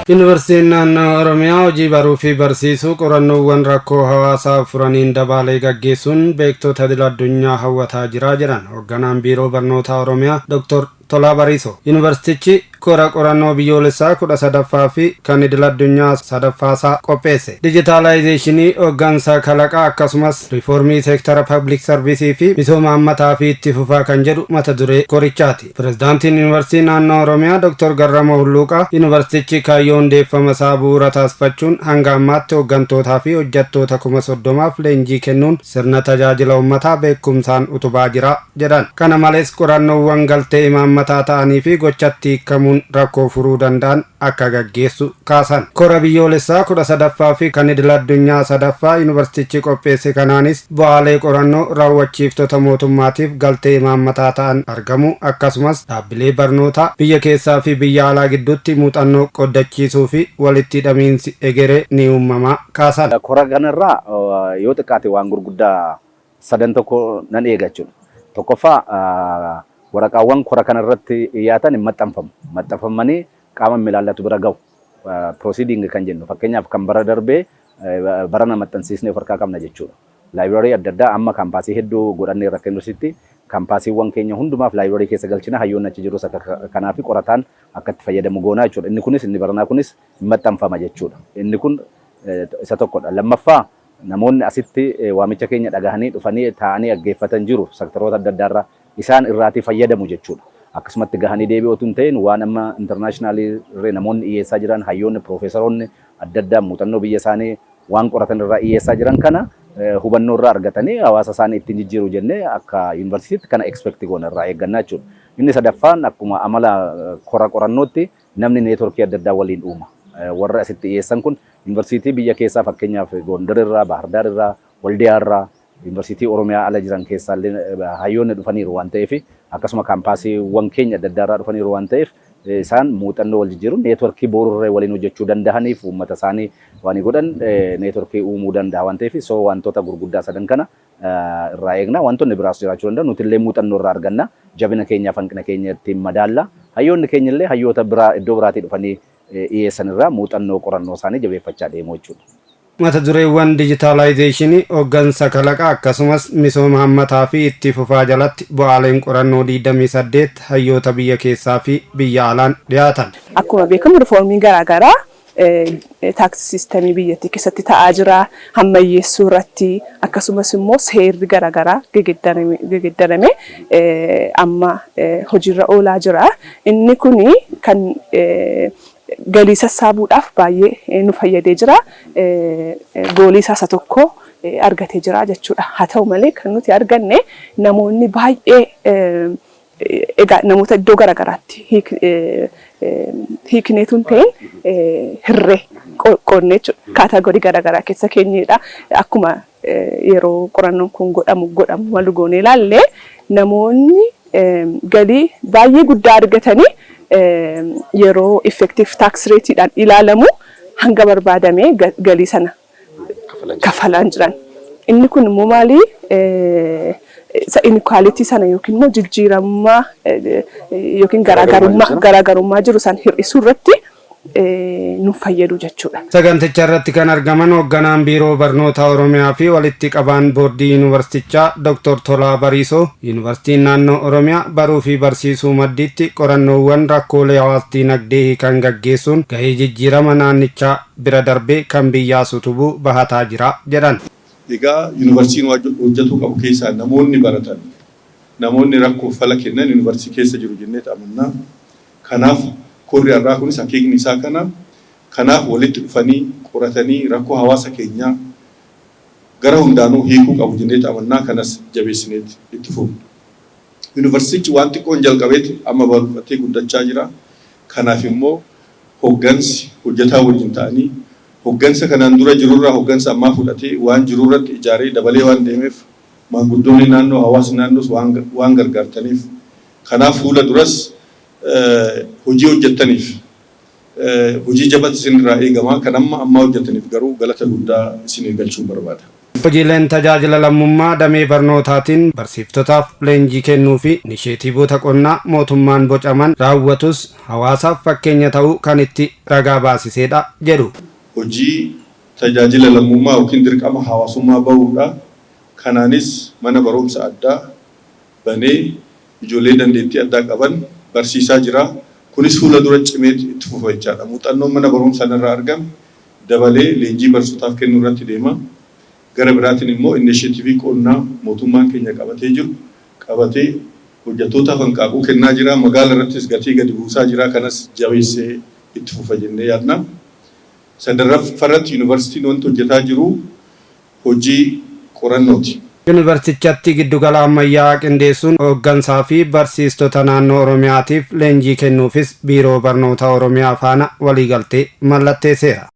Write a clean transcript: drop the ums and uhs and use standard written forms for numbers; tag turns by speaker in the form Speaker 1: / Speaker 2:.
Speaker 1: Yuunivarsiitiin Naannoo Oromiyaa hojii baruu fi barsiisuu qorannoowwan rakkoo hawaasaa furaniin dabaalee gaggeessuun beektota idil addunyaa hawwataa jira jedhan hoogganaan Biiroo Barnootaa Oromiyaa Dr. Tolaa Bariisoo. Yuunivarsiitichi kora qorannoo biyyoolessaa 13ffaa fi kan idil addunyaa sadaffaasaa qopheesse. Dijitaalaayizeeshinii, hooggansa kalaqaa, akkasumas riifoormii seektara public service fi misooma hammataa fi itti fufaa kan jedhu mata duree korichaati. Pirezidaantiin Yuunivarsiitii Naannoo Oromiyaa Dr. Garramoo Hulluuqaa yuunivarsiitichi kaayyoo hundeeffama isaa bu'uura taasifachuun hanga ammaatti hooggantootaa fi hojjettoota 30,000f leenjii kennuun sirna tajaajila uummataa beekumsaan utubaa jira jedhan. Kana malees, qorannoowwan galtee imaammataa ta'anii fi gochatti hiikamuun rakkoo furuu danda'an akka gaggeessu kaasan. Kora biyyoolessaa 13ffaa fi kan idil addunyaa sadaffaa yuunivarsiitichi qopheesse kanaanis bu'aalee qorannoo raawwachiiftota mootummaatiif galtee imaammataa ta'an argamu, akkasumas dhaabbilee barnootaa biyya keessaa fi biyya alaa gidduutti muuxannoo qoddachiisuu fi walitti hidhamiinsi egeree ni uumamaa kaasan.
Speaker 2: Kora kanarraa yoo xiqqaate waan gurguddaa sadan tokko nan eega jechuudha. Tokkoffaa, waraqaawwan kora kanarratti dhiyaatan hin maxxanfamu. Maxxanfamanii qaama ilaallatu bira gahu. Proceeding kan jennu, fakkeenyaaf kan bara darbee barana maxxansiisnee of harkaa qabna jechuudha. Library adda addaa amma kaampaasii hedduu godhannee rakka yuunivarsiitii kaampaasiiwwan keenya hundumaaf library keessa galchina, hayyoonni achi jirus akka kanaa fi qorataan akka itti fayyadamu goonaa jechuudha. Inni kunis, inni baranaa kunis maxxanfama jechuudha. Inni kun isa tokkodha. Lammaffaa, namoonni asitti waamicha keenya dhagahanii dhufanii taa'anii dhaggeeffatan jiru, sektaroota adda addaarraa isaan irraatii fayyadamu jechuudha. Akkasumatti gahanii deebi'uu otoo hin ta'in, waan amma international namoonni dhiyeessaa jiran, hayyoonni, piroofeesaroonni adda addaa muuxannoo biyya isaanii waan qoratan irraa dhiyeessaa jiran kana hubannoo irraa argatanii hawaasa isaanii ittiin jijjiiru jennee akka yuunivarsiitiitti kana expect goona, irraa eeggannaa jechuudha. Inni sadaffaan, akkuma amala kora qorannootti namni network adda addaa waliin uuma. Warra asitti dhiyeessan kun yuunivarsiitii biyya keessaa, fakkeenyaaf Gondar irraa, Bahar irraa, Waldiyaa irraa, yuunivarsiitii Oromiyaa ala jiran keessaallee hayyoonni dhufaniiru waan ta'eef, akkasuma kaampaasiiwwan keenya adda addaa irraa dhufaniiru waan ta'eef, isaan muuxannoo wal jijjiiruun network boorurree waliin hojjechuu danda'aniif uummata isaanii waan godhan network uumuu danda'a waan ta'eef, so wantoota gurguddaa sadan kana irraa eegna. Wantoonni biraas jiraachuu danda'u. Nuti illee muuxannoo irraa arganna, jabina keenyaaf hanqina keenya ittiin madaalla, hayyoonni keenya illee hayyoota biraa iddoo biraatii dhufanii dhiyeessan irraa muuxannoo qorannoo isaanii jabeeffachaa deemu jechuudha.
Speaker 1: Mata dureewwan dijitaalaayizeeshinii, hooggansa kalaqaa, akkasumas misooma hammataa fi itti fufaa jalatti bu'aaleen qorannoo 28 hayyoota biyya keessaa fi biyya alaan dhiyaatan.
Speaker 3: Akkuma beekamu, rifoormiin garaagaraa tax system biyyattii keessatti ta'aa jira. Hammayyeessuu irratti, akkasumas immoo seerri garaagaraa geggeeddarame amma hojiirra oolaa jira. Inni kuni kan galii sassaabuudhaaf baay'ee nu fayyadee jira. Goal isaa isa tokko argatee jira jechuudha. Haa ta'u malee, kan nuti arganne namoonni baay'ee, egaa namoota iddoo garaagaraatti hiikneetu hin ta'in, hirree qoonnee jechuudha. Category garaagaraa keessa keenyedha. Akkuma yeroo qorannoon kun godhamu malu goonee ilaalle, namoonni galii baay'ee guddaa argatanii yeroo effective tax rateedhaan ilaalamu hanga barbaadame galii sana kafalaan jiran. Inni kun immoo maali? Inequality sana yookiin immoo jijjiiramummaa yookiin garaagarummaa jiru san hir'isuu irratti nu fayyadu jechuudha.
Speaker 1: Saganticha irratti kan argaman hoogganaan Biiroo Barnoota Oromiyaa fi walitti qabaan boordii yuunivarsiitichaa Dr. Tolaa Bariisoo, Yuunivarsiitiin Naannoo Oromiyaa baruu fi barsiisuu maddiitti qorannoowwan rakkoolee hawaas dinagdee hiikan gaggeessuun gahee jijjiirama naannichaa bira darbee kan biyyaas utubuu bahataa jira jedhan.
Speaker 4: Egaa yuunivarsiitiin hojjetuu qabu keessaa namoonni baratan, namoonni rakkoo fala kennan yuunivarsiitii keessa jiru jennee amannaa. Kanaaf korri har'aa kunis akeekni isaa kana. Kanaaf walitti dhufanii qoratanii rakkoo hawaasa keenyaa gara hundaanuu hiikuu qabu jennee amannaa, kanas jabeessineet itti fufna. Yuunivarsiitichi waan xiqqoon jalqabeeti amma bal'atee guddachaa jira. Kanaaf immoo hoggansi hojjetaa wajjin ta'anii hoggansa kanaan dura jirurraa hoggansa ammaa fudhatee waan jirurratti ijaaree dabalee waan deemeef, maanguddoonni naannoo, hawaasni naannoos waan gargaartaniif, kanaaf fuula duras hojii hojjettaniif, hojii jabatti isinirraa eegamaa kan amma ammaa hojjetaniif garuu galata guddaa isinii galchuun barbaada.
Speaker 1: Hojiileen tajaajila lammummaa damee barnootaatiin barsiiftotaaf leenjii kennuu fi inisheetiivota qonnaa mootummaan bocaman raawwatus hawaasaaf fakkeenya ta'uu kan itti ragaa baasiseedha jedhu.
Speaker 4: Hojii tajaajila lammummaa yookiin dirqama hawaasummaa bahuudha. Kanaanis mana barumsa addaa banee ijoollee dandeettii addaa qaban barsiisaa jira. Kunis fuula dura cimee itti fufa jechaadha. Muuxannoon mana barumsaa irraa argame dabalee leenjii barsiisotaaf kennuu irratti deema. Gara biraatiin immoo inisheetivii qonnaa mootummaan keenya qabatee jiru qabatee hojjettootaaf hanqaaquu kennaa jira. Magaala irrattis gatii gadi buusaa jira. Kanas jabeessee itti fufa jennee yaadna. Sadarraa yuunivarsiitiin wanti hojjetaa jiru hojii qorannooti.
Speaker 1: Yuunivarsiitichatti giddugala ammayyaa qindeessuun hooggansaa fi barsiistota naannoo Oromiyaatiif leenjii kennuufis Biiroo Barnoota Oromiyaa faana waliigaltee mallatteesseera.